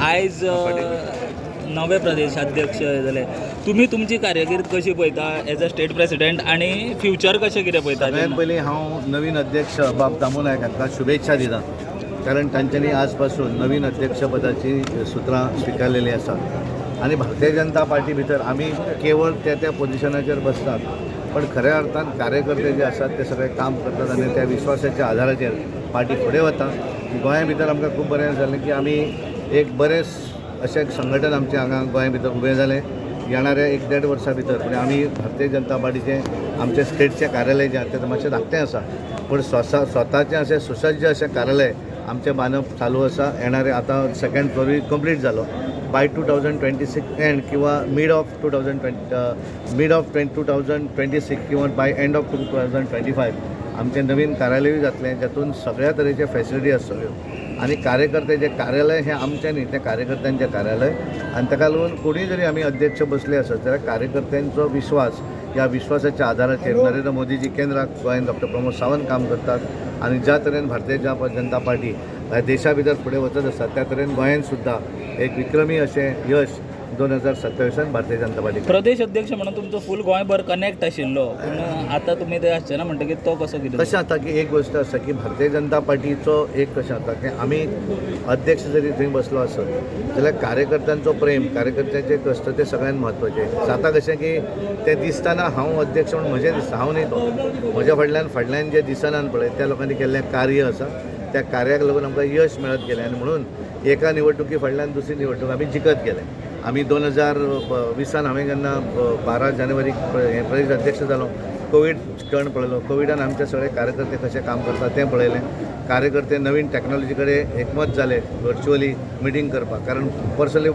आयज नवे प्रदेशाध्यक्ष जाले, तुमी तुमची कार्यकिर्द कशी पळयता एज अ स्टेट प्रेसिडेंट आनी फ्युचर कशें कितें पळयता? सगळ्यात पयलीं हांव नवीन अध्यक्ष बाब दामू नायक हांकां शुभेच्छा दिता, कारण तांच्यांनी आज पासून नवीन अध्यक्षपदाची सुत्रां स्विकारलेली आसात. आनी भारतीय जनता पार्टी भितर आमी केवळ त्या त्या पोजिशनाचेर बसतात, पण खऱ्या अर्थान कार्यकर्ते जे आसात ते सगळे काम करतात आनी त्या विश्वासाच्या आधाराचेर पार्टी फुडें वता. गोंया भितर आमकां खूब बरें जालें की आमी एक बरें अशें संघटन आमचें हांगा गोंया भितर उबें जालें. येणाऱ्या एक देड वर्सा भितर म्हणजे आमी भारतीय जनता पार्टीचें आमचें स्टेटचें कार्यालय जें आसा तें मातशें धाकटें आसा, पूण स्वताचें अशें सुसज्ज अशें कार्यालय आमचें बांदप चालू आसा. येणारे आतां सेकंड फ्लोरूय कंप्लीट जालो. बाय 2026 एंड किंवा mid of 2026 किंवा by end of 2025 आमचें नवीन कार्यालयूय जातलें, जातून सगळ्या तरेचे फॅसिलिटी आसतल्यो. आनी कार्यकर्ते जे कार्यालय हें आमचें न्ही, तें कार्यकर्त्यांचें कार्यालय. आनी ताका लागून कोणूय जरी आमी अध्यक्ष बसले आसत जाल्यार कार्यकर्त्यांचो विश्वास, ह्या विश्वासाच्या आधाराचेर नरेंद्र मोदीजी केंद्राक, गोंयांत डॉक्टर प्रमोद सावंत काम करतात आनी ज्या तरेन भारतीय जनता पार्टी ह्या देशा भितर फुडें वचत आसा, त्या तरेन गोंयांत सुद्दां एक विक्रमी अशें यश 2027 भारतीय जनता पार्टी प्रदेश अध्यक्ष म्हणून तुमचो फूल गोंयभर कनेक्ट आशिल्लो, पूण आतां तुमी ते आसचे ना म्हणटकीर तो कसो कितें? कशें जाता की एक गोश्ट आसा की भारतीय जनता पार्टीचो एक कशें जाता की आमी अध्यक्ष जरी थंय बसलो आसत जाल्यार कार्यकर्त्यांचो प्रेम, कार्यकर्त्यांचे कश्ट ते सगळ्यांत म्हत्वाचे. जाता कशें की तें दिसतना हांव अध्यक्ष म्हूण म्हजें दिसता, हांव न्ही तो. म्हज्या फाटल्यान फाटल्यान जे दिसनात पळय, त्या लोकांनी केल्लें कार्य आसा, त्या कार्याक लागून आमकां यश मेळत गेलें. आनी म्हणून एका निवडणुकी फाटल्यान दुसरी निवडणूक आमी जिखत गेले. आमी 2020 हांवें जेन्ना 12 जानेवारीक हे प्रदेश अध्यक्ष जालो, कोवीड क्षण पळयलो. कोविडान आमचे सगळे कार्यकर्ते कशे काम करतात तें पळयलें. कार्यकर्ते नवीन टॅक्नॉलॉजी कडेन एकमत जाले वर्च्युअली मिटींग करपाक, कारण पर्सनली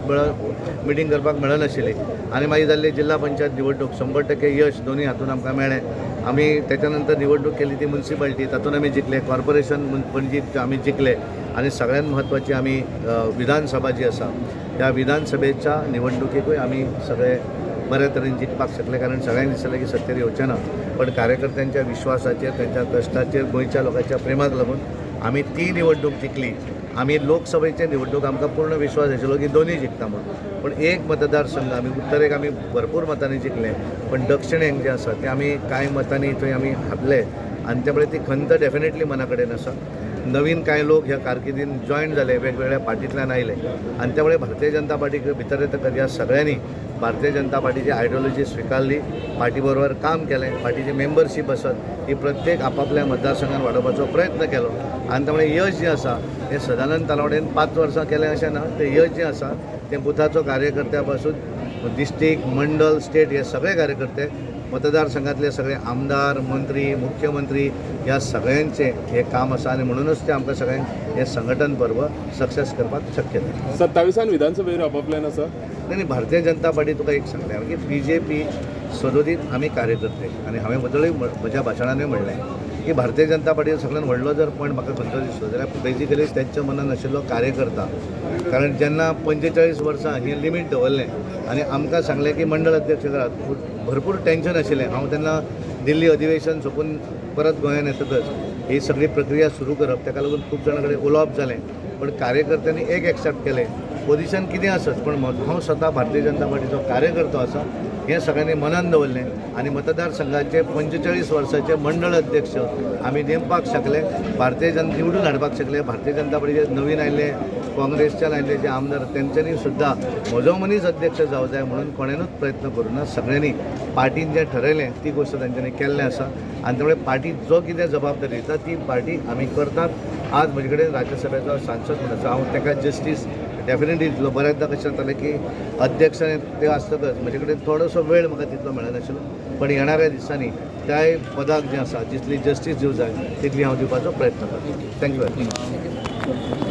मिटींग करपाक मेळनाशिल्ली. आनी मागीर जाल्ली जिल्हा पंचायत निवडणूक, 100% यश दोनूय हातून आमकां मेळ्ळें. आमी त्याच्या नंतर निवडणूक केली ती मुन्सिपाल्टी, तातूंत आमी जिखले. कॉर्पोरेशन पणजी आमी जिखले. आनी सगळ्यांत म्हत्वाची आमी विधानसभा जी आसा, त्या विधानसभेच्या निवडणुकेकूय आमी सगळे बऱ्या तरेन जिखपाक शकले, कारण सगळ्यांक दिसलें की सत्तेर येवचें ना, पण कार्यकर्त्यांच्या विश्वासाचेर, त्यांच्या कश्टाचेर, गोंयच्या लोकांच्या प्रेमाक लागून आमी ती निवडणूक जिखली. आमी लोकसभेचे निवडणूक आमकां पूर्ण विश्वास आशिल्लो की दोनूय जिखता म्हणून, पण एक मतदारसंघ आमी उत्तरेक आमी भरपूर मतांनी जिखले, पण दक्षिणेक जें आसा तें आमी कांय मतांनी थंय आमी हारले. आनी त्यामुळे ती खंत डेफिनेटली मना कडेन आसा. नवीन कांय लोक ह्या कारकिर्दीन जॉयन जाले, वेगवेगळ्या पार्टींतल्यान आयले आनी त्यामुळे भारतीय जनता पार्टी भितर येतकच ह्या सगळ्यांनी भारतीय जनता पार्टीची आयडियोलॉजी स्विकारली, पार्टी बरोबर काम केलें. पार्टीची मेंबरशीप आसत ही प्रत्येक आपापल्या मतदारसंघात वाडोवपाचो प्रयत्न केलो. आनी त्यामुळे यश जें आसा हें सदानंद तालवडेन 5 वर्सां केलें अशें ना, तें यश जें आसा तें बुथाचो कार्यकर्त्या पासून डिस्ट्रीक्ट, मंडल, स्टेट हे सगळे कार्यकर्ते, मतदारसंघातले सगळे आमदार, मंत्री, मुख्यमंत्री ह्या सगळ्यांचें हें काम आसा. आनी म्हणूनच तें आमकां सगळ्यांक हें संघटन पर्व सक्सेस करपाक शक्य जालें. 27 विधानसभेर रावपा प्लॅन आसा? नाही नाही, भारतीय जनता पार्टी तुका एक सांगलें की बीजेपी सदोदीत आमी कार्यकर्ते. आनी हांवें वदळूय म्हज्या भाशणानूय म्हणलें की भारतीय जनता पार्टी सगळ्यात व्हडलो जर पॉयंट म्हाका खंयचो दिसलो जाल्यार बेजिकली तेंच्या मनान आशिल्लो कार्यकर्ता. कारण जेन्ना 45 वर्सां हें लिमीट दवरलें आनी आमकां सांगलें की मंडळ अध्यक्ष करात, भरपूर टेन्शन आशिल्लें. हांव तेन्ना दिल्ली अधिवेशन सोंपून परत गोंयांत येतकच ही सगळी प्रक्रिया सुरू करप, ताका लागून खूब जाणां कडेन उलोवप जालें. पण कार्यकर्त्यांनी एक एक्सेप्ट केलें, पोजिशन कितें आसत पण हांव स्वता भारतीय जनता पार्टीचो कार्यकर्तो आसा हें सगळ्यांनी मनान दवरलें. आनी मतदारसंघाचे 45 वर्साचे मंडळ अध्यक्ष आमी नेमपाक शकले, भारतीय जनता निवडून हाडपाक शकले. भारतीय जनता पार्टीचे नवीन आयिल्ले, काँग्रेसच्यान आयिल्ले जे आमदार, तेंच्यांनी सुद्दां म्हजो मनीस अध्यक्ष जावं जाय म्हणून कोणेनूच प्रयत्न करूं ना. सगळ्यांनी पार्टीन जें ठरयलें ती गोश्ट तेंच्यांनी केल्लें आसा. आनी त्यामुळे पार्टी जो कितें जबाबदारी दिता ती पार्टी आमी करतात. आज म्हजे कडेन राज्यसभेचो सांसद म्हणून आसा, हांव ताका जस्टीस डेफिनेटली दितलो. बऱ्याचदा कशें जातालें की अध्यक्ष आनी ते आसतकच म्हजे कडेन थोडोसो वेळ म्हाका तितलो मेळनाशिल्लो, पण येणाऱ्या दिसांनी त्याय पदाक जें आसा जितली जस्टीस दिवं जाय तितली हांव दिवपाचो प्रयत्न करतलो. Thank you very much.